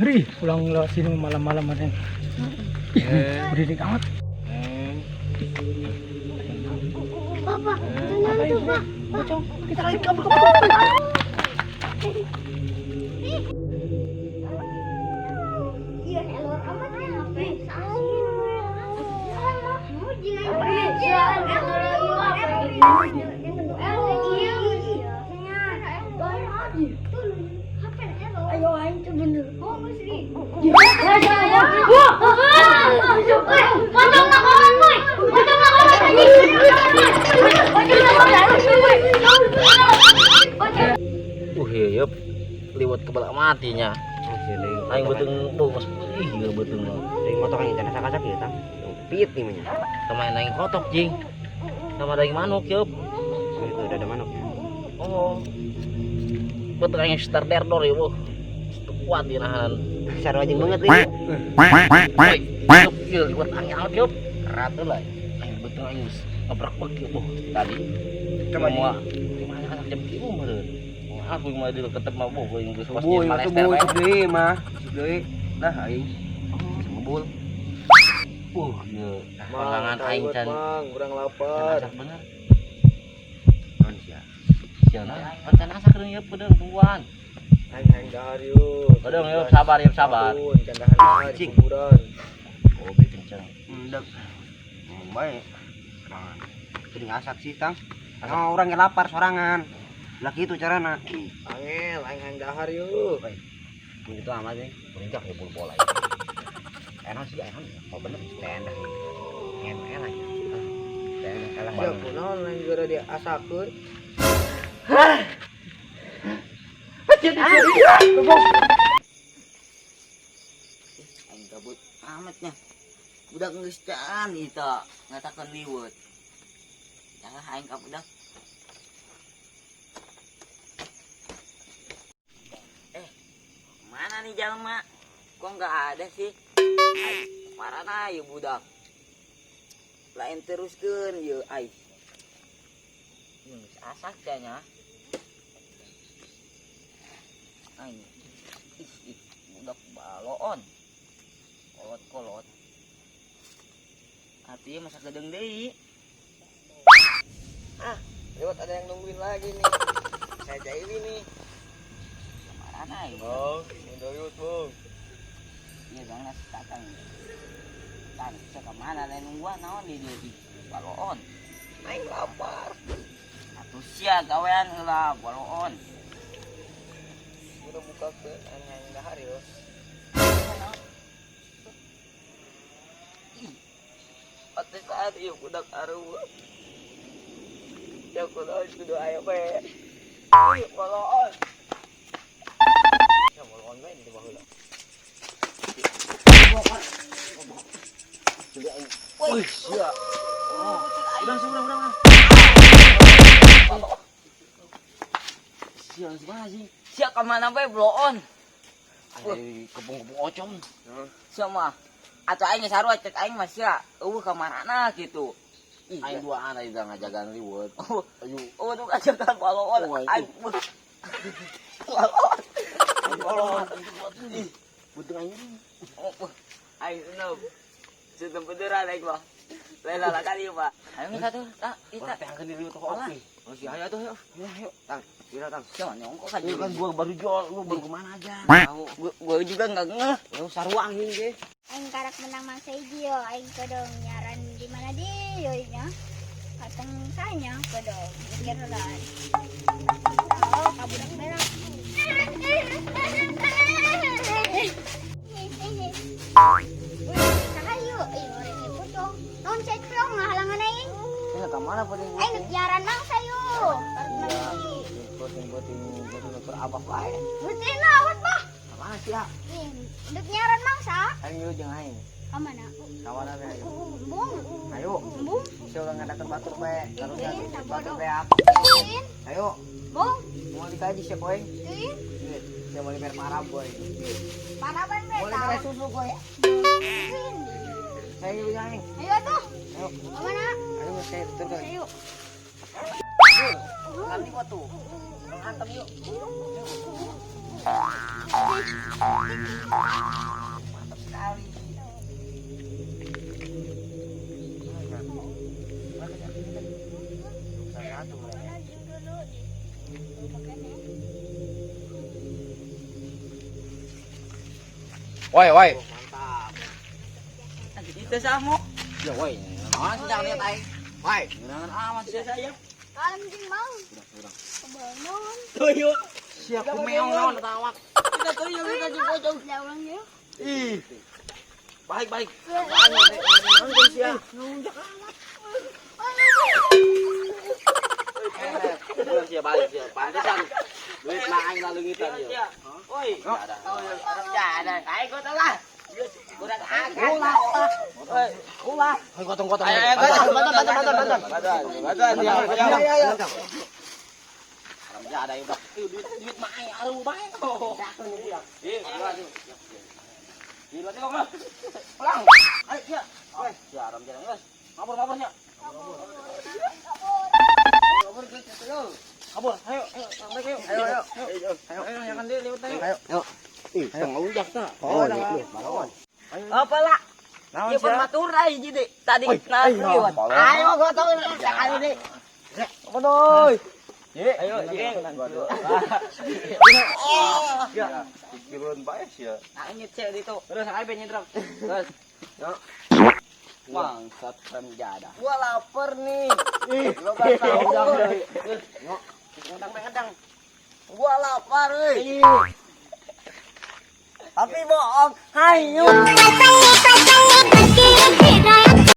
Ngeri pulang lewat sini malam-malam ada. Beridik amat. Papa, itu tuh, Pak. Pocong, kita lari kabur kabur. Iya, elor amat ya. Ayo, aing tuh bener. Pocong nakongan, boy. Pocong nakongan anjing. Pocong nakongan. Pocong. Yeup. Liwat kebal matinya. Aing beuteung beuh mas ih ieu beuteung mah. Aing motor aing can asak-asak ieu tah. Pit nih mah nya. Sama aing kotok jing. Sama daging manuk yeup. Itu udah ada manuk ya. Oh. Beuteung aing star derdor ieu beuh. Kuat dinahan. Sarua jeung banget nih. Woi, yeup ieu liwat angin amat yeup. Ratu lah. Aing beuteung aing geus ngebrak-bek ieu beuh tadi. Coba mau gimana anak jam kieu meureun. Aku mah di ketep mah beuh aing geus pasti Subuh, malester subuh, bae. isuk deui mah. Isuk deui. Lah aing. Bisa ngebul. Ieu pangangan aing can Mang, kurang can lapar. asak bener. Naon sia? Sia na, can asak deui ieu pedeung tungguan. Aing hayang dahar yuk. Pedeung yeup sabar yeup sabar. Tahun, can dahar dahar Cing. kuburan. Oh, be kenceng. Endek. Ngomong bae. Sorangan. Jadi ngasak sih, Tang. Nah, orang yang lapar sorangan. Lah kitu carana. Angel, aing hayang dahar yuk. Gitu amat sih. Berincak ya bul bola. Enak sih, enak. Oh bener, tenda. Enak aja. Tenda kalah. Sia kunaon aing geura diasakeun. Aing gabut amatnya. Budak geus can ieu ngatakeun liwet. Jangan aing ka budak. Mana nih jalma? Kok nggak ada sih? Ai, marana ieu budak. Lain teruskeun ieu ai. Geus asak teh nya. Aing. Ih, ih, budak baloon. Kolot-kolot. Artinya masa gedeng deui. Lewat ada yang nungguin lagi nih. Saya jahili nih. Marana ieu. Oh, ndoyut, Bung. Iya bang nasi tatang. Tang, saya kemana lain nungguan naon di dia di baloon. Aing lapar. Atuh sia gawean heula baloon. Udah buka ke aing hayang dahar yuk. Atuh saat ieu budak areueuh. Ya kudu kudu aya bae. Ih, baloon. Ya baloon bae di baheula. Wih, sia. Udah, udah, udah, udah. Sia gimana sih? Sia kemana bae baloon? Ai kepung-kepung ocong. Sia mah atuh aing geus sarua cek aing mah sia eueuh ka marana gitu. Ih, Aing duaan aing ngajagaan liwet. Oh, Ayo. oh, tuh ngajagaan baloon. Oh, Aing baloon. Baloon. Ih, beuteung aing. Oh, aing eneup. Sudah beneran aing mah. Lain lah kali Pak. Ayo minta tuh, tak, kita. Orang teh angkeun diri toko oke. Oh, si ayo tuh, ayo. Ayo, Tang. Kira, Tang. Siapa nyongkok aja. Ini kan gua baru jual, lu baru kemana aja? Tahu, gua juga enggak ngeh. Yo sarua angin ge. Aing karak menang mangsa hiji yo, aing kodong nyaran di mana di yo nya. Kateng sanya kodong mikir heula. Oh, ka budak merah. Wih, saha yuk? Ih, orang ieu pocong. Naon ceklong ngahalangan aing? Ini ka mana puting Aing geus nyaran mangsa yuk. Karak menang hiji. Puting puting puting ukur abak bae. Beuteung awat bah. Kamana sia? Ih, ndek nyaran mangsa. Aing yuk jeung aing. Ka mana? Kawanan ayo. Embung. Ayo. Embung. Sia urang ngadakeun batur bae. Terus batur beak. Teuing. Ayo, Bung. mau dikaji sia koeng. Teuing. Sia mau dibere parab boy. Paraban bae Mau dibere susu boy. Teuing. Ayo jeung aing. Ayo tuh. Ayo. Ka mana? Ayo saya tuturkeun. Ayo. Nanti gua tuh. Antem yuk. Mantap sekali. Woi, woi. Mantap. Itu sama. Ya woi, naon sih jangan lihat aing. Woi, ngeunangan amat sih. Saya. Kalem jeung bang. Kebangun. Tuyul. Sia kumeong naon eta awak. Kita tuyul kita jeung pojok. Ya ulang yuk. Ih. Baik, baik. Sia balik sia. Pantesan. Duit mah aing lalungitan ieu. Oi. Ada. Ada. Aing gua telah. Kurang akal. Oi, ulah. Hei, gotong-gotong. Ayo, ayo, Bantuan, bantuan, bantuan, bantuan. Bantuan, ya, ya. Ayo. Haram ada yang duit duit mah aing aruh bae. Ih, gila tuh. Gila tuh kok. Pulang. Ayo, sia. Sia haram jalan geus. Kabur-kabur sia. Kabur kabur. Ayo, ayo, sampai ayo. Ayo, ayo. Ayo, ayo, yang kan dia lewat ayo. Ayo, yuk. Ih, tong ngelunjak tah. Oh, lu, malawan. Apa lah? Naon Ieu sia? permatura hiji deh. Tadi nah liwat. Ayo gotong sekali deh. Apa doi? Ye, Ayo, ye. Ya, pikiran bae sia. Angit sia ditu. Terus ayo ben nyedrok. Terus. Bangsat penjada. Gua lapar nih. Ih, Lo gak tahu. Ngedang, ngedang. Gua lapar euy. Tapi bohong. Hayu. Bye.